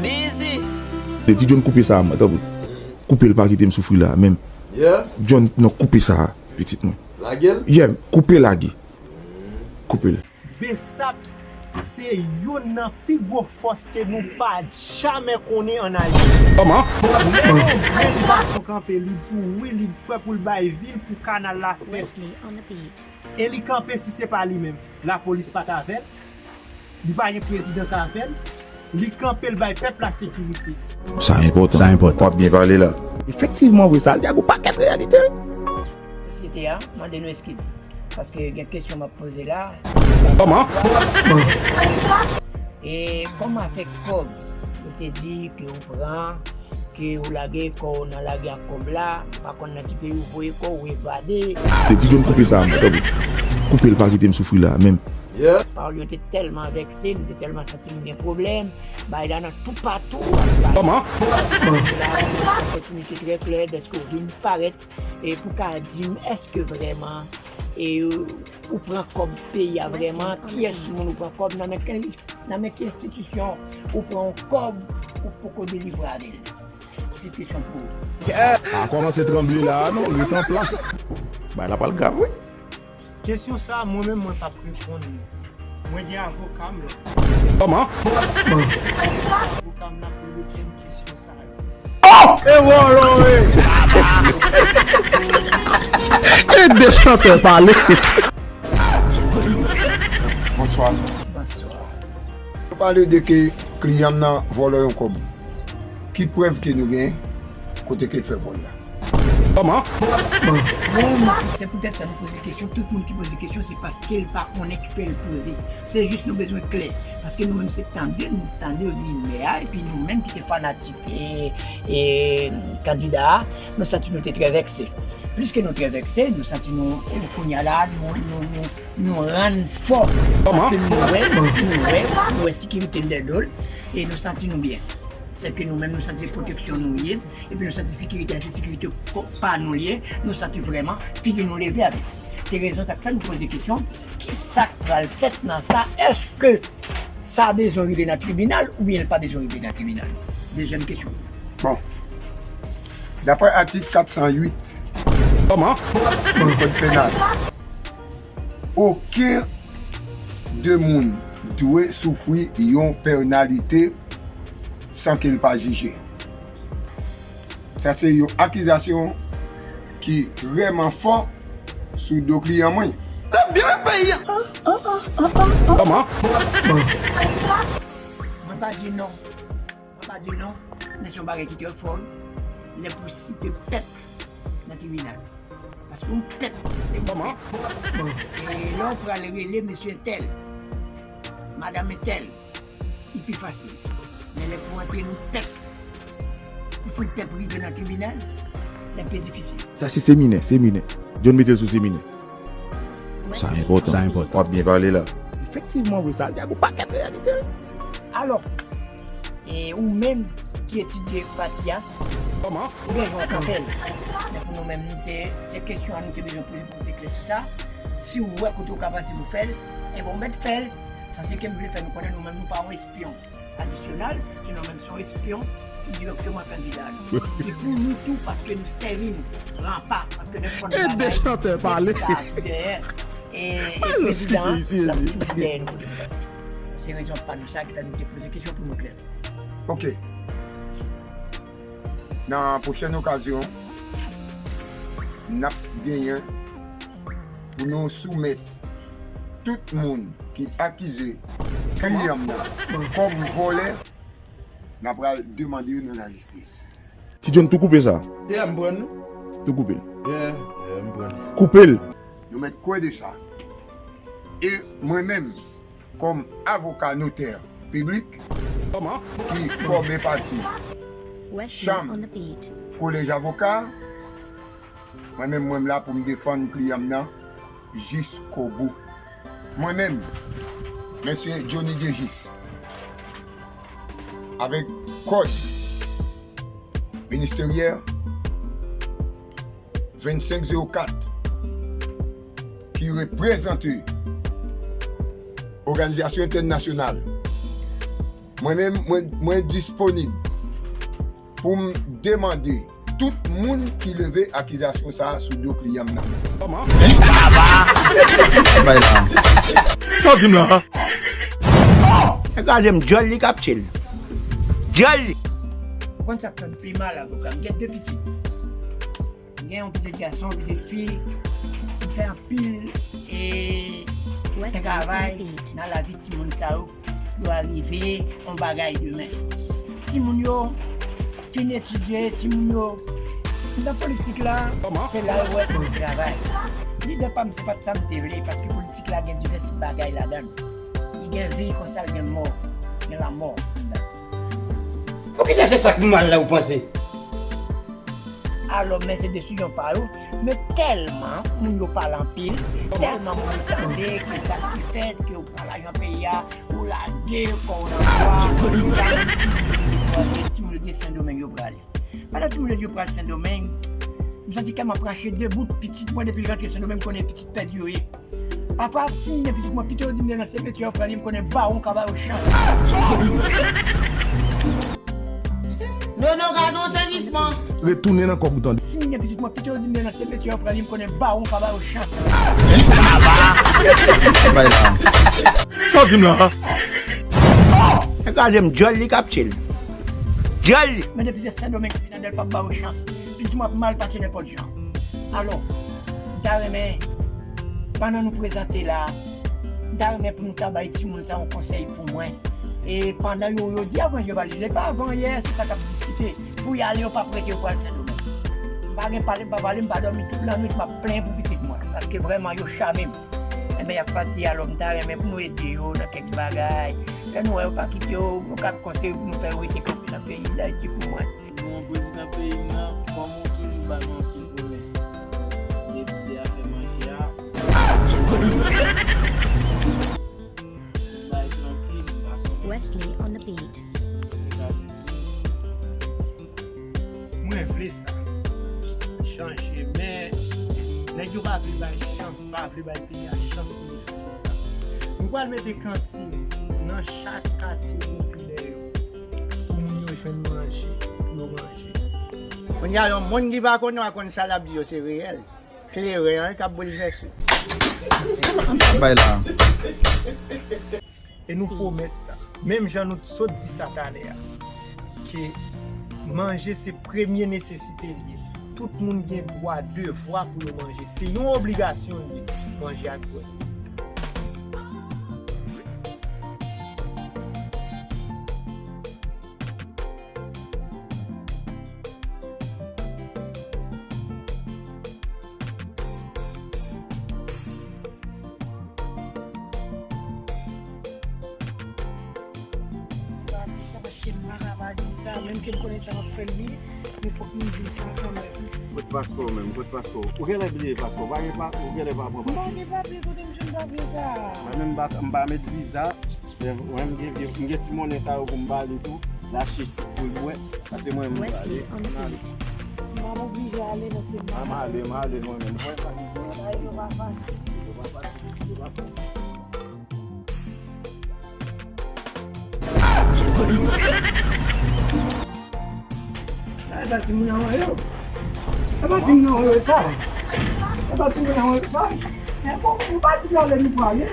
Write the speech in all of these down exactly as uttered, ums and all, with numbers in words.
Dizzy. Ti John, koupe sa, mwen, tanpri. Koupe l, pa kite m soufri la menm. Yeah. John, non, koupe sa, pitit mwen. Lage l? Yeah, koupe, lage. Koupe l. Besap se youn nan pi gwo fòs ke nou pa jamè konnen ann Ayiti. Kòman? Lè yon grenn gason kanpe, li di w wi, li prè pou l bay vi l pou kanal la fèt. E li kanpe, si se pa li menm, lapolis pa t avè l, li pa gen prezidan k avè l, li kanpe, l bay pèp la sekirite. Sa enpòtan. Sa enpòtan. W ap byen pale la. Efektivman, wi, sa l di a gon pakèt reyalite. Sosyete a mande nou eskiz. Paske gen kesyon m ap poze la. Kòman? E kòman afè kòb ou te di ke ou pran, ke ou lage kò w nan lari ak kòb la, m pa konn nan ki peyi ou voye kò w, ou evade. Ti John, koupe sa, mwen, tanpri. Koupe l, pa kite m soufri la menm. Yeah. Pawòl yo te tèlman vèkse, m te tèlman santi m gen pwoblèm. Bagay la nan toupatou. Kòman? La, kontinite trè klè dèske ou vin parèt e pou ka di m èske vrèman e ou pran kòb peyi a vrèman? Kiyès moun ou pran kòb? Nan men ki, nan men ki enstitisyon ou pran yon kòb ou poko delivre avè l? Se kesyon pou ou. A kòmanse tranble la a non, ret an plas. Bagay la pral grav, wi. Kesyon sa a, mwen menm, mwen p ap reponn li. Mwen gen avoka m la. Kòman? Avoka m la pou reponn kesyon sa a. Oh! E wòlò, e! E de chantè pale. Bonswa. Bonswa. Nou pale de ke kliyan m nan vòlò yon kòb. Ki prèv ke nou gen kote ke l fè vòl la? Kòman? Bon, nou tout, se poutèt sa nou poze kesyon. Tout moun ki poze kesyon, se paske l pa konnen ki fè l poze. Se jis nou bezwen klè. Paske nou menm se tande, nou tande rimè a, epi nou menm ki te fanatik e, e kandida a, nou santi nou te trè vèkse. Pliske nou trè vèkse, nou santi nou, e, kounye a la, nou, nou, nou, nou rann fò. Kòman? Paske nou wè, nou wè, nou wè sekirite l dèyè do l, e nou santi nou byen. Sèke nou menm, nou santi pwoteksyon nou ye, epi nou santi sekirite a, se sekirite ko-, pa nou l ye, nou santi vrèman figi nou leve avè l. Se rezon sa k fè nou poze kesyon, ki sa k pral fèt nan sa? Èske sa bezwen rive nan tribinal oubyen l pa bezwen rive nan tribinal? Dezyèm kesyon. Bon. Daprè atik kat san uit. Kòman? Nan kòd penal, okenn de moun dwe soufri yon pènalite san ke l pa jije. Sa se yon akizasyon ki vrèman fò sou do kliyan mwen. L ap byen wè peyi a. Kòman? Mwen pa di non. Mwen pa di non. Men se yon bagay ki trè fò, wi. Lè pou site pèp nan tribinal. Paske yon pèp, se yon pèp. Kòman? E lè w pral rele mesye entèl, madanm entèl, li pi fasil. Men lè pou antre nou pèp, pou fout pèp rive nan tribinal, li pi difisil. Sa se seminè, seminè. John mete l sou seminè. Sa enpòtan. Sa enpòtan. W ap byen pale la. Efektivman, wi, sa l di a gon pakèt reyalite. Alò, e ou menm ki etidye pati a, kòman? Ou gen jan w kanpe l. Men pou nou menm, nou te, se kesyon an nou te bezwen poze pou nou te klè sou sa. Si w wè kote w ka pase pou fè l, enben w mèt fè l. Sa se ke m vle fè nou konnen, nou menm nou pa yon espyon adisyonal, se nou menm se yon espyon ki dirèkteman kandida nou. E pou nou tou, paske nou sèvi nou, ranpa, paske nenpòt bagay, e de chantè pale. Nèg sa ap dèyè, e, e prezidan an, l ap toujou dèyè nou de tout fason. Se rezon pa nou sa ki fè nou te poze kesyon pou nou klè. Ok. Nan pwochèn okazyon, n ap genyen pou nou soumèt tout moun ki akize kliyan m nan kòm vòlè, n a pral demande yo nan lajistis. Ti John, tou koupe sa. Yeah, m pran l. Tou koupe l. Yeah, yeah, m pran l. Koupe l. Nou mèt kwè de sa. E mwen menm, kòm avoka notè piblik ki fòme pati chanm kolèj avoka, mwen menm, mwen la pou m defann kliyan m nan jiskobou. Mwen menm, mesye Johnny Dieujuste, avèk kòd Ministeryè vennsenk zewo kat ki reprezante òganizasyon entènasyonal. Mwen menm, mwen, mwen disponib pou m demande tout moun ki leve akizasyon sa a sou do kliyan m nan. Bay la. Sa w di m la? Nèg kraze m, dyòl li k ap tchil. Dyòl li. Ou konn sa k fè m pi mal, avoka? M gen de pitit. M gen yon pitit gason, yon pitit fi. M fè anpil e travay nan lavi timoun sa yo pou yo arive yon bagay demen. Timoun yo fin etidye, timoun yo nan politik la, se la yo wè pou yo travay. Lide pa m, se pa t sa m te vle, paske politik la gen divès bagay ladan l. Li gen vi konsa, li gen mò, gen lanmò anndan. Poukisa se sa k mal la ou panse? Alò, men se desizyon pa yo. Men tèlman moun yo pale anpil, tèlman moun yo tande ke sa ki fèt, ke yo pran lajan peyi a, ou lage kò w nan bwa, ou lage timoun yo gen Sendomeng yo prale. Pandan timoun yo di yo pral Sendomeng, m santi kè m ap rache de bout. Pitit mwen, depi l rantre Sendomeng, m konnen pitit pèdi yo ye. Pafwa, si m gen pitit mwen, pito yo di m nan semetyè yo pral ye, m konnen bawon ka ba yo chans. Nono, gade yon sezisman. Retounen nan kòk ou tande. Si m gen pitit mwen, pito yo di m nan semetyè yo pral ye, m konnen bawon ka ba yo chans. Bay la. Sa w di m la? Nèg kraze m, dyòl li k ap tchil. Dyòl li. Men depi se Sendomeng ki vin anndan l, p ap ba yo chans. Pitit mwen ap mal pase nenpòt jan. Alò, m ta renmen, pandan nou prezante la, m ta renmen pou nou ta bay timoun sa yon konsèy pou mwen. E pandan yo, yo di avan je valide, pa avan yè, se sa k ap diskite. Pou y ale, yo p ap rete, yo pral Sendomeng. M pa gen pale, m pa pale, m pa dòmi tout lannwit, m ap plenyen pou pitit mwen. Paske vrèman, yo chame m. Enben, y ap pati, alò, m ta renmen pou nou ede yo nan kèk bagay. Lè nou wè yo pa kite yo, nou ka konseye pou nou fè yo rete kanpe nan peyi Dayiti pou mwen. Bon, prezidan peyi m nan, kòm ou toujou ba nou anpil pwomès de, de afè manje a, tout bagay trankil, m pa konnen. Wesley on the beat. Mwen vle sa chanje, men nèg yo pa vle bay chans, pa vle bay peyi a chans pou yo chanje sa. Nou pral mete kantin nan chak katye popilè yo pou moun yo jwenn manje, pou yo manje. Kounye a, yon moun ki pa konnen w a konn sa l ap di yo se reyèl. Kleren an k ap boulvèse. Bay la. E nou pwomèt sa. Menm jan nou t sot di sa talè a, ke manje se premye nesesite l ye. Tout moun gen dwa, devwa pou yo manje. Se yon obligasyon l ye, manje ak bwè. Di pa di sa paske m pa ka pa di sa, menm ke m konnen sa m ap fè l li, men fòk m di sa kanmenm. Kot paspò w menm? Kot paspò w? Ou genlè bliye paspò w. Pa gen pa, ou genlè pa pran paspò. M pa gen papye, kote m jwenn papye sa a? Mwen menm m pa, m pa met viza. Mwen, mwen, m gen, m gen ti monnen sa yo pou m ba li tou. L achte sik pou l bwè. Paske mwen, m prale. M ap oblije ale nan se. A, m ale, m ale mwen menm. Mwen pa gen. Bagay yo pa fasil. Yo pa fasil. Yo pa fasil. Sa e pa timoun an wè yo. E pa timoun an wè yo sa. E pa timoun an wè yo sa. E bon, ou pa di talè nou prale.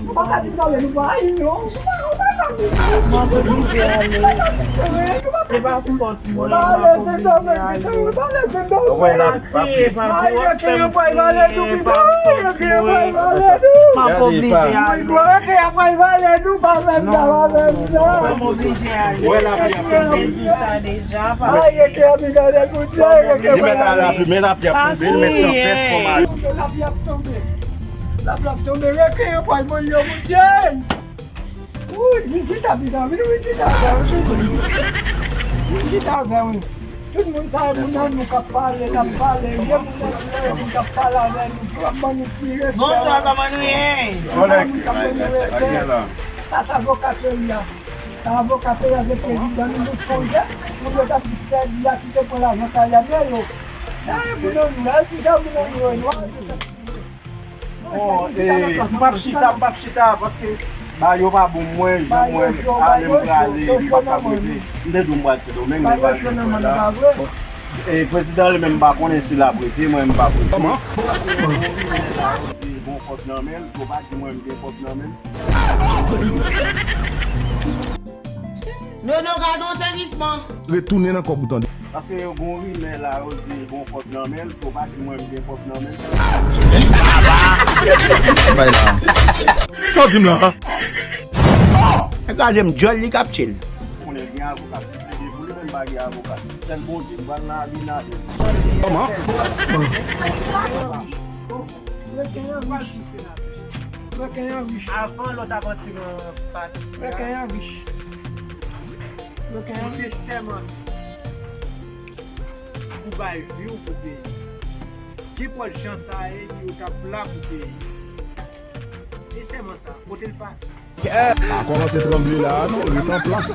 Ou pa ka di talè nou prale, non. Ou pa, ou pa ka di sa. M ap oblije ale. Se pa fòt mwen, m ap oblije ale. Ou wè la, pa kriye, pa kriye, pa kriye, pa kriye. M ap oblije ale. Non. M ap oblije ale. Ou wè la, li mèt a lapli, men lapli ap tonbe, li mèt tanpèt fò mal. Lapli ap tonbe. Lapli ap tonbe, rete yo pral mouri yo, Bondye. Wi, vin chita, vin chita, vin chita avè wi. Vin chita avè wi. Tout moun sa e moun an nou k ap pale, k ap pale. Vye moun nan ki leve pou k ap pale avè nou, k ap ban nou ti respè. Bonswa, kòman nou ye? Kòrèk. Sa, sa avoka peyi a. Avoka peyi a gen prezidan li, nou sonje, moun yo t ap fè di a ki te pran lajan sa y a men yo. Sa e moun nan nou la, ki jan moun nan nou yo nwa. Bon, e, m p ap chita, m p ap chita, paske ba yo pa bon mwen, jan mwen ale m prale, m p ap ka poze. M te di w m pral Sendomeng, men ba yo jwenn mwen la. E, prezidan li menm m pa konnen si l ap rete, mwen m p ap rete. Kòman? Paske bon, vini la, yo di l gon kòb nan men l, yo pa di mwen m gen kòb nan men m. Nono, gade yon sezisman. Retounen nan kòb ou tande. Paske yo gon rimè la, yo di l gon kòb nan men l, fò pa di mwen m gen kòb nan men m. Bay la. Sa w di m la? Nèg la je m djòl li k ap tchil. Konnen gen avoka ki plede pou li, men m pa gen avoka. Sèl Bondye, m pral nan abinadè. Kòman? Reken an rich. Reken an rich. Avan lòt ap antre nan pati a. Reken an rich. Reken an rich. Ou te sèmante pou bay vi w pou peyi. Ki pòt jan sa ye ki yo t ap la pou peyi? E sèman sa, kote l pase? Pa kòmanse tranble la a non, ret an plas.